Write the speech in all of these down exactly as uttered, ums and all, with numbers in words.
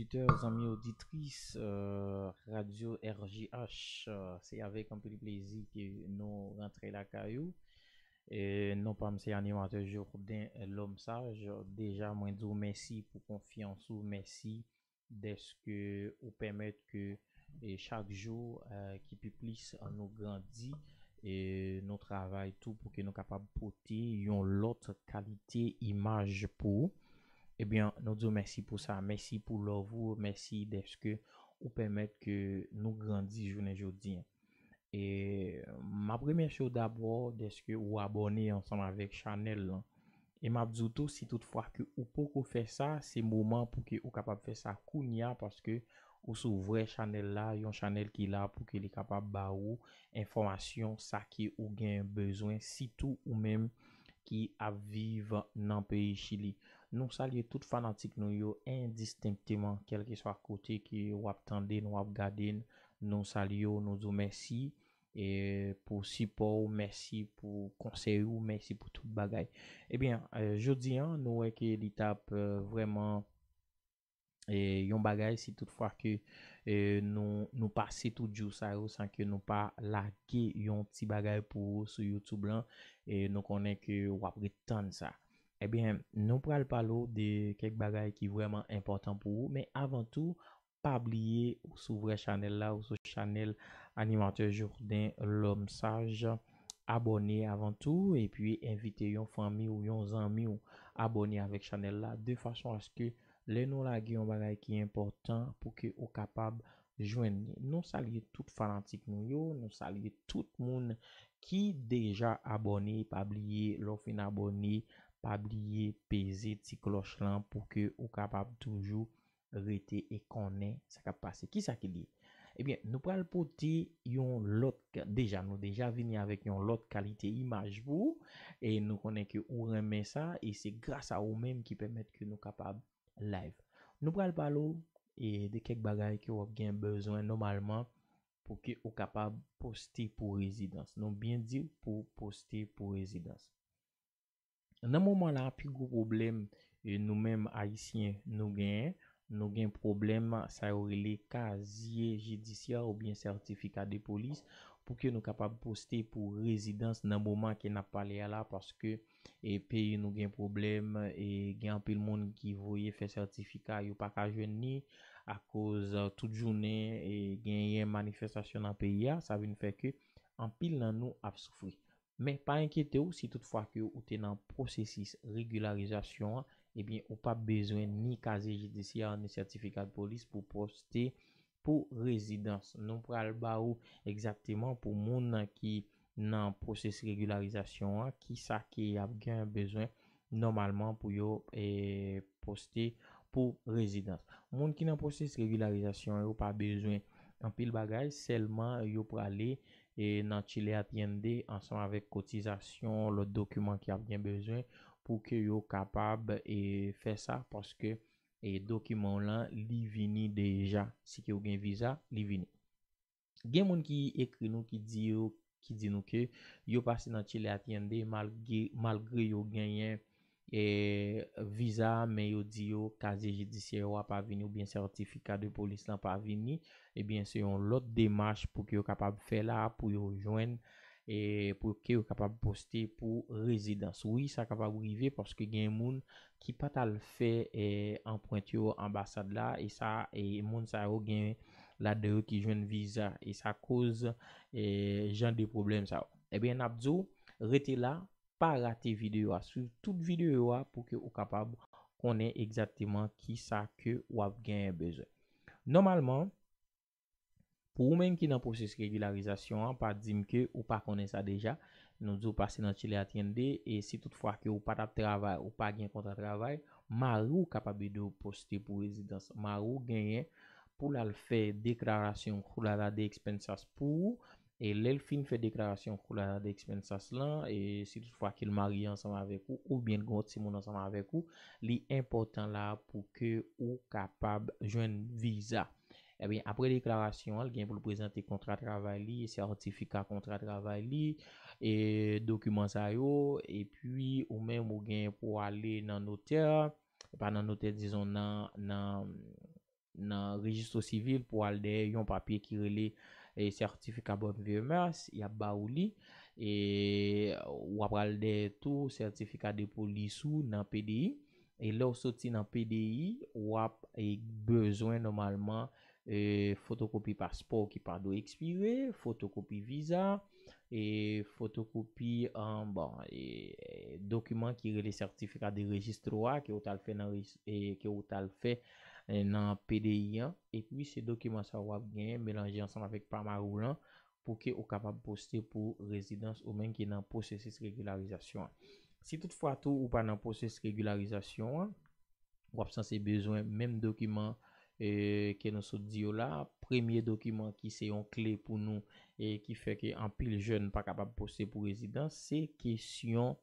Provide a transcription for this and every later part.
Oditè, zanmi oditris, euh, Radyo R J H, euh, se avèk anpil plezi ke nou rantre lakay ou. E non pa m se animatè Jourdain L'Homme Sage. Deja, mwen di w mèsi pou konfyans ou, mèsi dèske ou pèmèt ke e chak jou, euh, ki pi plis, euh, nou grandi e nou travay tou pou ke nou kapab pote yon lòt kalite imaj pou ou. Ebyen, nou di w mèsi pou sa. Mèsi pou love ou. Mèsi dèske ou pèmèt ke nou grandi jounen jodi an. E m ap remèsye w dabò dèske ou abòne ansanm avèk chanèl lan. E m ap di w tou, si toutfwa ke ou poko fè sa, se moman pou ke ou kapab fè sa kounye a, paske ou sou vrè chanèl la, yon chanèl ki la pou ke li kapab ba ou enfòmasyon, sa ke ou gen bezwen, sitou ou menm ki ap viv nan peyi Chili. Nou salye tout fanatik nou yo endistenkteman, kèlkeswa kote ke w ap tande n, w ap gade n, nou salye w, nou di w mèsi e pou sipò w, mèsi pou konsèy ou, mèsi pou tout bagay. Ebyen, euh, jodi an, nou wè ke li t ap, euh, vrèman e yon bagay, si toutfwa ke e nou, nou pase tout jou sa yo san ke nou pa lage yon ti bagay pou ou sou YouTube lan, e nou konnen ke w ap ret tann sa. Ebyen, nou pral pale w de kèk bagay ki vrèman enpòtan pou ou, men avan tou, pa bliye ou sou vrè chanèl la, ou sou chanèl animatè Jourdain L'Homme Sage. Abòne avan tou, epi envite yon fanmi w, yon zanmi w abòne avèk chanèl la, de fason aske lè nou lage yon bagay ki enpòtan pou ke ou kapab jwenn li. Nou salye tout fanatik nou yo, nou salye tout moun ki deja abòne. Pa bliye, lè w fin abòne, pa bliye peze ti klòch lan pou ke ou kapab toujou rete e konnen sa k ap pase. Kisa ki li ye? Ebyen, nou pral pote yon lòt, deja, nou deja vini avèk yon lòt kalite imaj pou ou, e nou konnen ke ou renmen sa, e se gras a ou menm ki pèmèt ke nou kapab live. Nou pral pale w e de kèk bagay ke w ap gen bezwen nòmalman pou ke ou kapab poste pou rezidans. Nou byen di w pou poste pou rezidans. Nan moman la, pi gwo pwoblèm e nou menm Ayisyen nou genyen, nou gen pwoblèm sa yo rele kazye jidisyè oubyen sètifika de polis pou ke nou kapab poste pou rezidans nan moman ke n ap pale a la, paske e peyi nou gen pwoblèm, e gen anpil moun ki voye fè sètifika, yo pa ka jwenn li akoz, euh, tout jounen e genyen manifestasyon nan peyi a, sa vin fè ke anpil nan nou ap soufri. Men pa enkyete w, si toutfwa ke ou te nan pwosesis regilarizasyon an, ebyen, ou p ap bezwen ni kazye jidisyè, ni sètifika de polis pou poste pou rezidans. Nou pral ba ou egzakteman pou moun ki nan pwosesis regilarizasyon an, kisa ke y ap gen bezwen nòmalman pou yo e poste pou rezidans. Moun ki nan pwosesis regilarizasyon an, yo pa bezwen anpil bagay, sèlman yo prale e nan Chile Atiende ansanm avèk kotizasyon, lòt dokiman ki ap gen bezwen pou ke yo kapab e fè sa, paske e dokiman w lan, li vini deja. Si ke w gen viza, li vini. Gen moun ki ekri nou, ki di yo, ki di nou ke yo pase nan Chile Atiende malgre, malgre yo genyen e viza, men yo di yo kazye jidisyè yo a pa vini oubyen sètifika de polis lan pa vini, ebyen, se yon lòt demach pou ke yo kapab fè la pou yo jwenn e pou ke yo kapab poste pou rezidans. Wi, sa kapab rive paske gen moun ki pa t al fè e anprent yo anbasad la, e sa, e moun sa yo gen ladan yo ki jwenn viza, e sa koz e jan de pwoblèm sa yo. Ebyen, n ap di w, rete la, pa rate videyo a, swiv tout videyo a pou ke ou kapab konnen egzakteman kisa ke w ap genyen bezwen. Nòmalman, pou ou menm ki nan pwosesis regilarizasyon an, pa di m ke ou pa konnen sa deja. Nou di w pase nan Chile Atiende, e si toutfwa ke ou pa t ap travay, ou pa gen kontra travay, mari w kapab ede w poste pou rezidans. Mari w genyen pou l al fè deklarasyon Jurar de Expensas pou ou, e lè l fin fè deklarasyon Jurar de Expensas lan, e si toutfwa ke l marye ansanm avèk ou, oubyen l gen yon timoun ansanm avèk ou, li enpòtan la pou ke ou kapab jwenn viza. Ebyen, apre deklarasyon an, l gen pou l prezante kontra travay li, sètifika kontra travay li, e dokiman sa yo, epi ou menm ou gen pou ale nan notè, pa nan notè, dizon, nan, nan, nan rejistro sivil pou al dèyè yon papye ki rele e sètifika bonne vie et mœurs, y ap ba ou li. E w ap al dèyè tou sètifika de polis ou nan P D I. E lè w soti nan P D I, w ap e, bezwen nòmalman e, fotokopi paspò ki pa dwe ekspire, fotokopi viza, e fotokopi an bon, e, e, dokiman ki rele sètifika de rejistro a ke w t al fè nan rejis- e, ke w t al fè e, nan P D I an. Epi se dokiman sa w ap genyen melanje ansanm avèk pa mari w lan pou ke ou kapab poste pou rezidans ou menm ki nan pwosesis regilarizasyon an. Si toutfwa tou ou pa nan pwosesis regilarizasyon an, w ap sanse bezwen menm dokiman e, ke nou sot di yo la. Premye dokiman ki se yon kle pou nou e ki fè ke anpil jèn pa kapab poste pou rezidans, se kesyon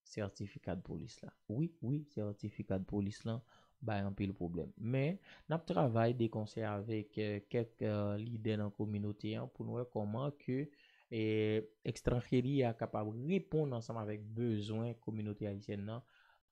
sètifika de polis la. Wi, wi, sètifika de polis lan bay anpil pwoblèm. Men, n ap travay de konsè avèk e, kèk e, lidè nan kominote an pou n wè kòman ke e, Extranjeria kapab reponn ansanm avèk bezwen kominote ayisyèn nan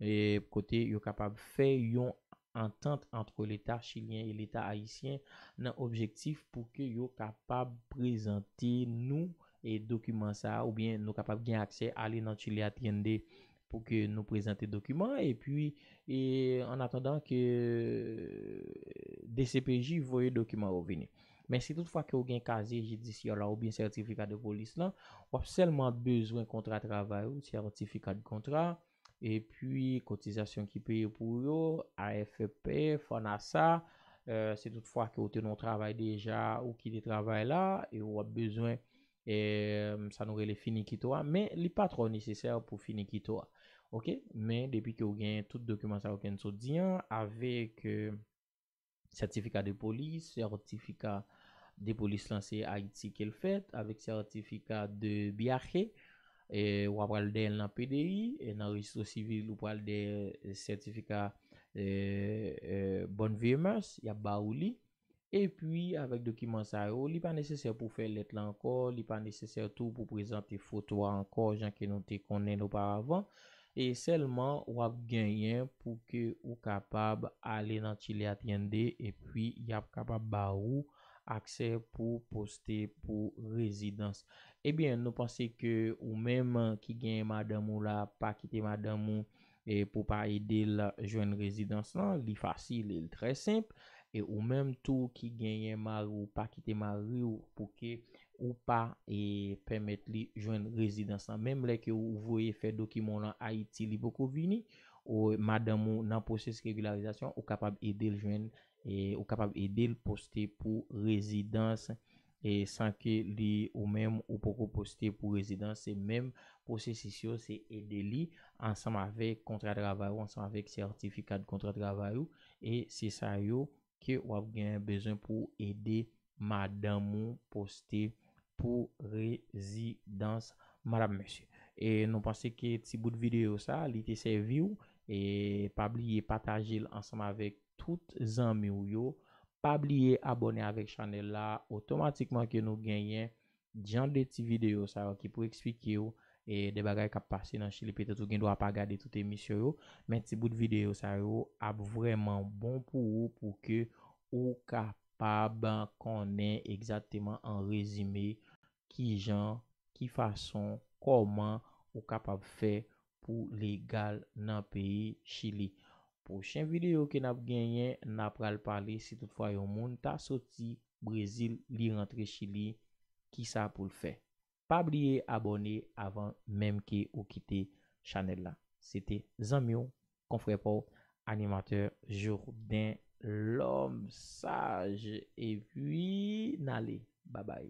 e, kote yo kapab fè yon antant antre Leta chilyen e Leta ayisyen nan objektif pou ke yo kapab prezante nou e dokiman sa a, oubyen nou kapab gen aksè ale nan Chile Atiende pou ke nou prezante dokiman, epi e, an atandan ke D C P J voye dokiman yo vini. Men si toutfwa ke w gen kazye jidisyè la oubyen sètifika de polis lan, w ap sèlman bezwen kontra travay ou, sètifika de kontra, epi kotizasyon ki peye pou yo, A F P, FONASA, e, si toutfwa ke w te nan yon travay deja, ou kite travay la, e w ap bezwen e, sa nou rele finikito a, men li pa twò nesesè pou finikito a. Oke? Men depi ke w gen tout dokiman sa yo ke n sot di an, avèk e, sètifika de polis, sètifika de polis lan se Ayiti ke l fèt, avèk sètifika de viaje, e, w ap pral dèyè l nan P D I, e, nan rejistro sivil ou pral dèyè sètifika e, e, bonne vie et mœurs, y ap ba ou li. Epi, avèk dokiman sa yo, li pa nesesè pou fè lèt la ankò, li pa nesesè tou pou prezante foto a ankò, jan ke nou te konnen l oparavan. E sèlman, w ap genyen pou ke ou kapab ale nan Chile Atiende, epi y ap kapab ba ou aksè pou poste pou rezidans. Ebyen, nou panse ke ou menm ki genyen madanm ou la, pa kite madanm ou e pou pa ede l jwenn rezidans lan, li fasil e l trè senp. E ou menm tou ki genyen mari w, pa kite mari w pou ke ou pa e pèmèt li jwenn rezidans lan. Menm lè ke ou voye fè dokiman w nan Ayiti, li poko vini, ou madanm ou nan pwosesis regilarizasyon, ou kapab ede l jwenn, e ou kapab ede l poste pou rezidans e san ke li ou menm ou poko poste pou rezidans, se menm pwosesis yo, se ede li ansanm avèk kontra travay ou, ansanm avèk sètifika de kontra travay ou, e se sa yo ke w ap gen bezwen pou ede madanm ou poste pou rezidans, madam, mesye. E nou panse ke ti bout videyo sa, li te sèvi w, e pa bliye pataje l ansanm avèk tout zanmi w yo. Pa bliye abòne avèk chanèl la, otomatikman ke nou genyen jan de ti videyo sa yo ki pou eksplike w e de bagay k ap pase nan Chili. Petèt ou gen dwa pa gade tout emisyon yo, men ti bout videyo sa yo ap vrèman bon pou ou, pou ke ou kapab konnen egzakteman an rezime kijan, ki fason, kòman ou kapab fè pou legal nan peyi Chili. Pwochen videyo ke n ap genyen, n ap pral pale si toutfwa yon moun ta soti Brezil, li rantre Chili, kisa pou l fè. Pa bliye abòne avan menm ke ou kite chanèl la. Se te zanmi w, konfrè pa w, animatè Jourdain L'Homme Sage. Epi, n ale. Babay.